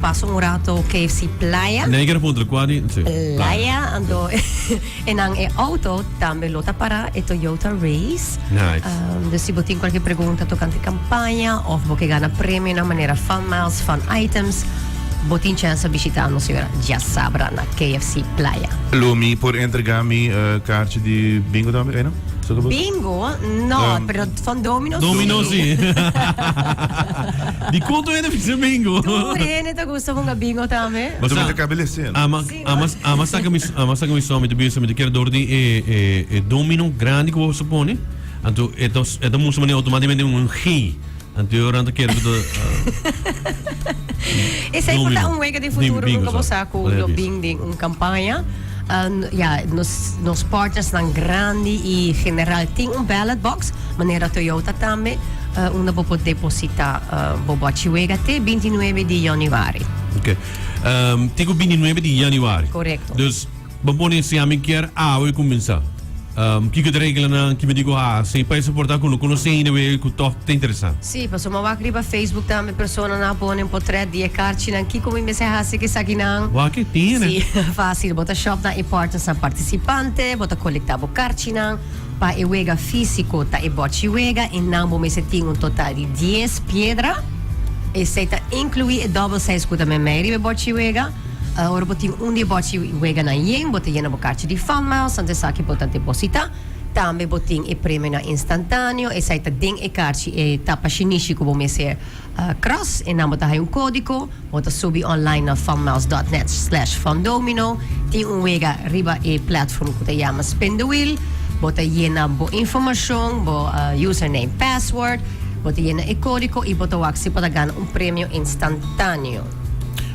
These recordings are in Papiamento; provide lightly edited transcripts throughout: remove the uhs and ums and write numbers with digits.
Pasa un rato KFC Playa. Nee, ik punto qua di, sì. Playa, anto e nan e auto tambe lo ta para e Toyota Race. Nice. Dus si bo tin cualkier pregunta tocante campaña of bo ke gana premio na manera fun miles, fun items, bo tin chance a bishita nos señora Djasabra na KFC Playa. Lo mi por entrega mi kaartje di bingo tambe, Eina? Bingo? No, pero van Domino sí. Domino sí. Di konto hende bisa bingo? Tur hende ta gusta hunga bingo tambe. Bo ta kabe lese. Ama, ama, ama saka mi, ama saka mi som, mi ta bisa, mi ta kere door di e, e, e domino grandi ku bo sa pone. Anto e ta, e ta mustra manera automaticamente un G. Anto e ora ta kere ku ta, Esei por ta un wega den futuro nunca bo sa ku lo bin den un campaña. Ya, nos, nos partnersnan grandi y general tin un ballot box, manera Toyota tambe, unda bo por deposita bo bochi wega te bintinuebe di januari. Ok. Te ku bintinuebe di januari. Korekto. Dus, bo pone si ami kier awe kuminsá. Kiko ta reglanan, ki mi di ku hasi pa e soportá ku no konosé ainda wega ku tòg ta interesá? Sí, pasobra mi a wak riba Facebook tambe personanan a pone un potret di e karchinan. Kiko mi mester hasi ku esakinan? Wak e tiene. Sí, fásil. Bo ta shòp na e partnersnan partisipante, bo ta kolektá bo karchinan. Pa e wega físiko ta e bòchi wega i nan bo mester tin un total di dies piedra. Esei ta inkluí e dòbel seis ku ta meimei riba e bòchi wega. Ora bo tin un di e bòchi weganan yen, bo ta yena bo karchi di Fun Miles, anto esaki bo ta depositá. Tambe bo tin e premionan instantaneo, esei ta den e karchi e tapa shinishi ku bo mester kras. Einan bo ta haña un kódigo, bo ta subi online na funmiles dòt nèt slèsh fundomino. Tin un wega riba e platform ku ta yama Spin the Wheel. Bo ta yena bo informashon, bo username, password, bo ta yena e kódigo i bo ta wak si bo ta gana un premio instantaneo.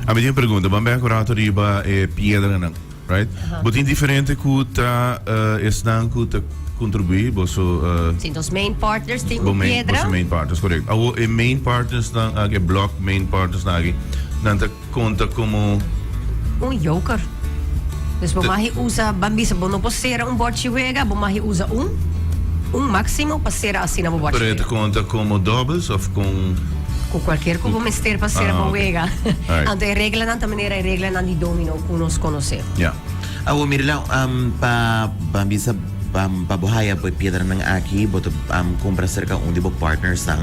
Ami tin un pregunta, ban bek un rato riba e piedranan, right? Bo tin diferente ku ta esnan ku ta kontribuí boso Sí, nos main partners tin bo un main, piedra. boso main partners, correct. Awo e main partnersnan aki, e blok main partnersnan aki, nan ta konta komo Un joker. Dus bo mag usa, ban bisa bo no por sera un bòrchi wega, bo mag usa un, un máximo pa sera asina bo bòrchi Pero e ta wega. konta komo dobbels òf kon? Ku kualkier ku bo mester pa sera Ah, bo ok. wega. Alright. Anto e reglanan ta manera e reglanan di domino ku nos konosé. Ja. Awor Mirla, pa ban bisa pa bo haya bo e piedranan aki bo ta kumpra serka un di bo partnersnan.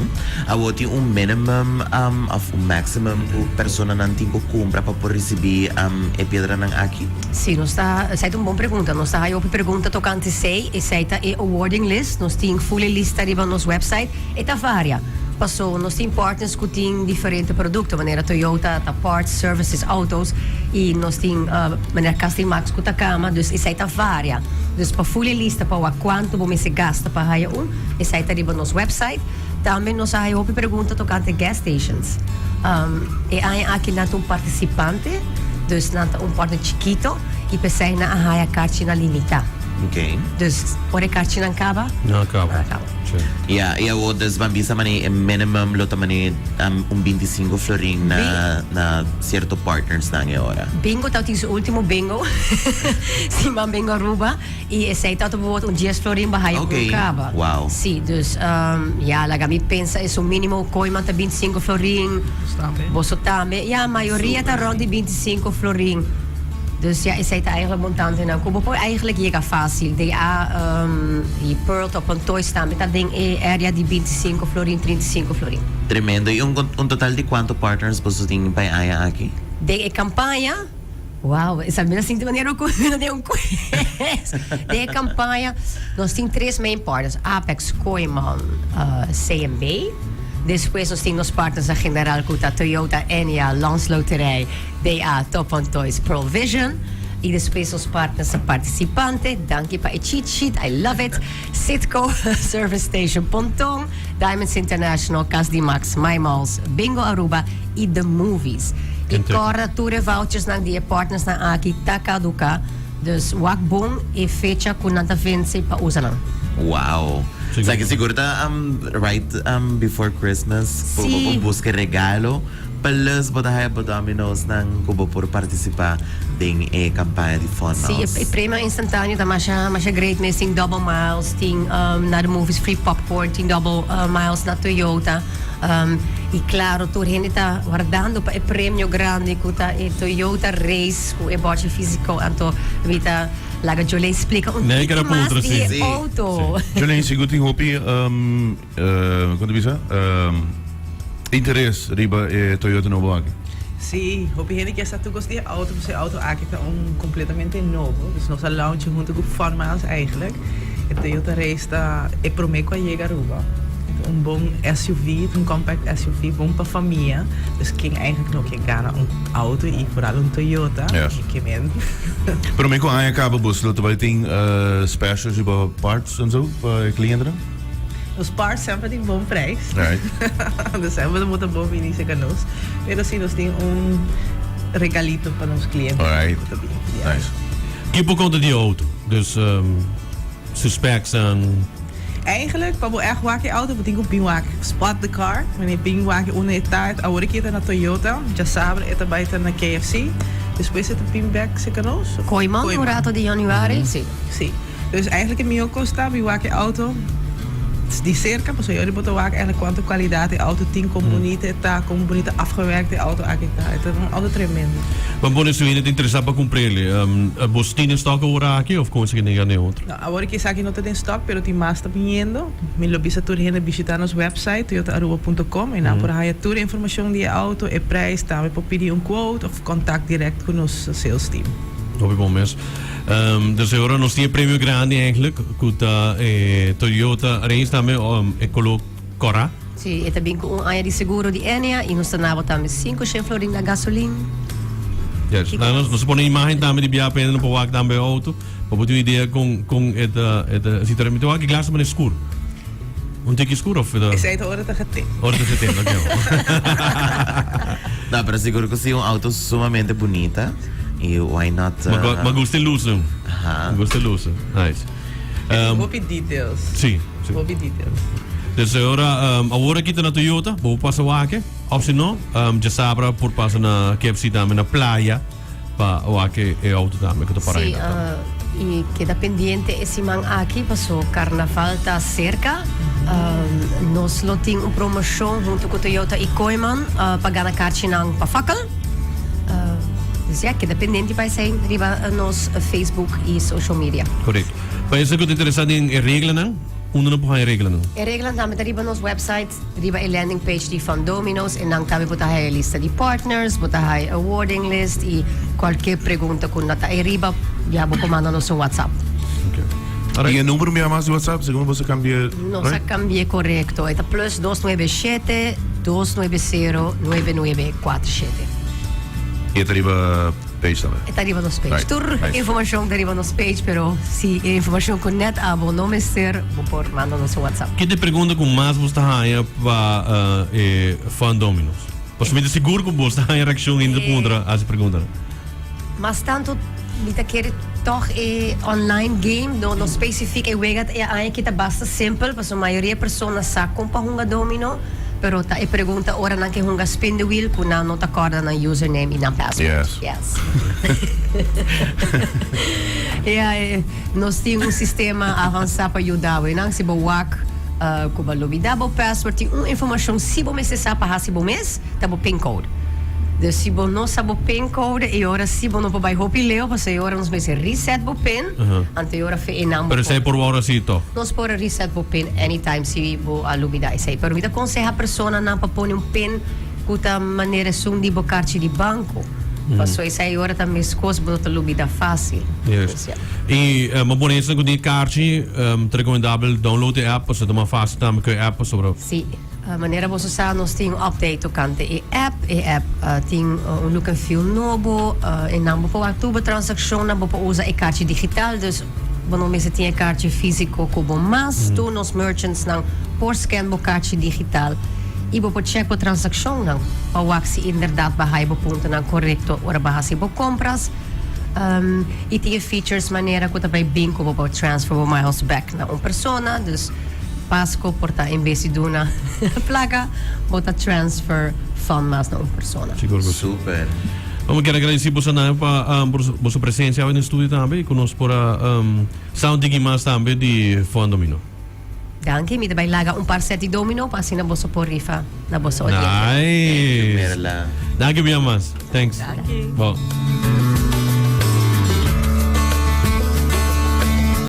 Awor tin un minimum of un maximum ku personanan tin ku kumpra pa por risibí e piedranan aki? Sí, nos ta, esei ta un bon pregunta. Nos ta haya hopi pregunta tokante esei. Esei ta e awarding list. Nos tin full e lista riba nos website. E ta varia. Paso nos tin partners cu tin diferente producto, manera Toyota ta parts, services, autos, y nos tin manera Casting Max cu ta cama, dus esey ta varia. Dus pa full e lista pa wak cuanto bo mester gasta pa haya un, esey ta riba nos website. Tambe nos a haya hopi pregunta tocante gas stations. E aña aki nan ta un participante, dus nan ta un partner chikito y p'esey nan a haya carchinan limita. Dus ora e carchinan caba, Nan a caba. nan a caba. Ya, y awor dus ban bisa mane e minimum lo ta mane un bintisinco florin na na cierto partnersnan e ora. Bingo ta tin su ultimo bingo siman bingo Aruba y esey ta bijvoorbeeld un dies florin ba haya Ok, un caba. wow. Si, dus ya laga mi pensa esun minimo Kooiman ta bintisinco florin. Boso tambe. Ya mayoria ta rond di bintisinco florin. Dus ya esey ta eigenlijk montantenan cu bo por eigenlijk yega facil. DA y Pearl Top and Toys tambe ta den e area di bintisinco florin, trintisinco florin. Tremendo. Y un un total di cuanto partners boso tin pa e aña aki? Den e campaña, wow, esa mi ta sinti manera cu mi ta den un quiz. Den e campaña nos tin tres main partners, Apex, Kooyman, CMB. Despues nos tin nos partners na general cu ta Toyota, Ennia, Landsloterij. DA, Top on Toys, Pearl Vision y despues nos partners participante, danki pa e cheat sheet, I love it, Citgo, Service Station Ponton, Diamonds International, Cas di Max, My Malls, Bingo Aruba y The Movies. Y corda tur e vouchersnan di e partnersnan aki ta caduca, dus wak bon e fecha cu nan ta vence pa usa nan. Wow! Sa ki sigur ta right before Christmas, bo busca regalo. Plus bo ta haya bo domino's nan ku bo por partisipá den e kampaña di Fun Sí, Miles. e premio instantáneo ta masha, masha great mes. Tin double miles, tin na the movies free popcorn, tin double miles na Toyota. Y claro, tur hende ta wardando pa e premio grandi cu ta e Toyota Race cu e bochi fisico. Anto mi ta laga Jolene splica un Nee, ik tiki era mas puntra, di sí. e Sí. auto. Jolene, sigur tin hopi, con ta bisa, interes riba e Toyota nobo aki. Sí, hopi hende kier sa tur cos di e auto, pasobra e auto aki ta un completamente nobo. Dus nos a launcha hunto cu Fun Miles eigenlijk. E Toyota Race ta e prome cu a yega Aruba. E ta un bon SUV, ta un compact SUV, bon pa famia. Dus ken eigenlijk no kier gana un auto y vooral un Toyota, Yes. mi ke men. Prome cu aña caba boso lo ta bay tin specials riba parts en zo pa e clientenan? Nos parts semper tin bon prijs. Right. Dus semper bo ta bon bini cerca nos. Pero si nos tin un regalito pa nos cliente. Alright. Bo ta bin. Yeah. Nice. Ki por conta di auto? Dus su specs en. Eigenlijk, pa bo echt wak e auto, bo tin cu bin wak. Spot the car. Wanneer bin wak e unda e ta, awor aki e ta na Toyota, djasabra e ta bay ta na KFC. Despues e ta bin bek cerca nos. Kooiman, un rato di januari, si. Si. Dus eigenlijk e mihó kos ta mi wak e auto di serka, pasobra yori bo ta wak eigenlijk kuantu kwalidat e auto tin, kon bunita e ta, kon bunita afgewerkt e auto aki ta. E ta un auto tremendo. Ban pone su hende ta interesá pa kumpr'el. Bo tin den stock awor aki of kon esaki den otro? No, awor aki esaki no ta den stock, pero tin mas ta biniendo. Mi lo bisa tur hende bishita nos website toyotaaruba punto com, einan por haya tur e informashon di e auto, e prijs, tambe por pidi un quote of contact direct ku nos sales team. Hopi bon mes. Dus e ora nos tin e premio grandi eigenlijk, ku ta e Toyota Race tambe e koló kòrá. Sí, e ta bin ku un aña di seguro di Enea i nos ta nabo tambe 500 florin na gasolin. Yes, na nos nos a pone imagen tambe di bia pende no por wak tambe e auto, pa bo tin un idea kon kon e ta e ta si ta mi ta wak e glas ta pone skur. Un tiki skur of ta? Esei ta ora ta getint. Ora ta getint, oké. No, pero sigur ku si un auto sumamente bunita y why not. Ma gusta e luznan. Aha. Ma gusta e luznan. Nice. Um, hopi details. Si, si. Hopi details. Dus ora, um, awor aki ta na Toyota, bo por pasa wak, of si no, um, djasabra por pasa na KFC tambe na Playa. Pa wak e auto tambe ku ta para Sí, aina tambe. i keda pendiente e siman aki paso karnaval ta serka. Nos lo tin un promoshon huntu ku Toyota i Kooyman pa gana karchinan pa fakkel. Dus ya, keda pendiente pa esei riba nos Facebook i social media. Korekto. Pa esnan ku ta interesá den e reglanan, unda nan por haña e reglanan? E reglanan tambe ta riba nos website. Riba e landing page di Van Domino's e nan tambe bo ta haya e lista di partners, bo ta haya e awarding list y cualkier pregunta cu no ta ey riba ya bo por manda nos un WhatsApp. Y e numero mi a mas di WhatsApp segun bo sa cambia? Nos a cambia corecto, e ta plus dos nuebe shete, dos nuebe sero, nuebe nuebe cuatro shete. Y e ta riba page tambe. E ta riba nos page. Right. Tur Nice. informacion ta riba nos page, pero si e informacion cu net abo no mester, bo por manda nos un WhatsApp. Ki ta e pregunta cu mas bos ta haña pa e Fun Dominos? Pasobra mi ta sigur cu bos ta haña reaccion hende ta puntra haci preguntanan. Mas tanto mi ta kere toch e online game, no no specifiek e wega e aña aki ta basta simpel, pasobra mayoria persona sa con pa hunga domino. Pero ta e pregunta ora nan ke hunga spin the wheel ku nan no ta kòrda nan username i nan password. Yes. Yes. Ja, nos tin un sistema avansá pa yuda bo. Nan si bo wak ku bo a lubidá bo password, tin un informashon si bo mester sa pa hasi bo mes, ta bo pincode. Dus si bo no sa bo pincode, e ora si bo no por bai hopi leu, pasobra e ora nos mester reset bo pin, anto e ora fe e nan bo Pero esei por. por wòrdu hasi tòg? Nos por reset bo pin anytime si bo a lubida esei. Pero mi ta konseha personanan pa pone un pin ku ta manera esun di bo karchi di banko. Paso esei ora ta meskos bo no ta lubida fasil. Yes. I bo pone esnan ku tin e karchi, ta rekomendabel download e app pasobra ta mas fasil tambe ku e app pasobra. Si. Manera boso sa nos tin un update tocante e app. E app tin un look and feel nobo. E nan bo por wak tur bo transaccionnan, bo por usa e kaartje digital, dus bo no mester tin e kaartje fisico cu bo mas. Tur nos merchantsnan por scan bo kaartje digital y bo por check bo transaccionnan pa wak si inderdaad bo a haya bo puntonan corecto ora bo a haci bo compras. Y tin e features manera cu ta bay bin cu bo por transfer bo miles back na un persona, dus. Pasco por ta en bes di duna placa bo ta transfer Fun Miles na un persona. Sigur cu si. Super. Bo mi kier agradeci boso nan pa boso presencia awe den studio tambe y cu nos por a sa un tiki mas tambe di Fun Domino. Danki, mi ta bay laga un par set di domino pa asina boso por rifa na boso audiencia. Nice. Thank you, Mirla. Danki bia mas. Thanks. Danki. Bon.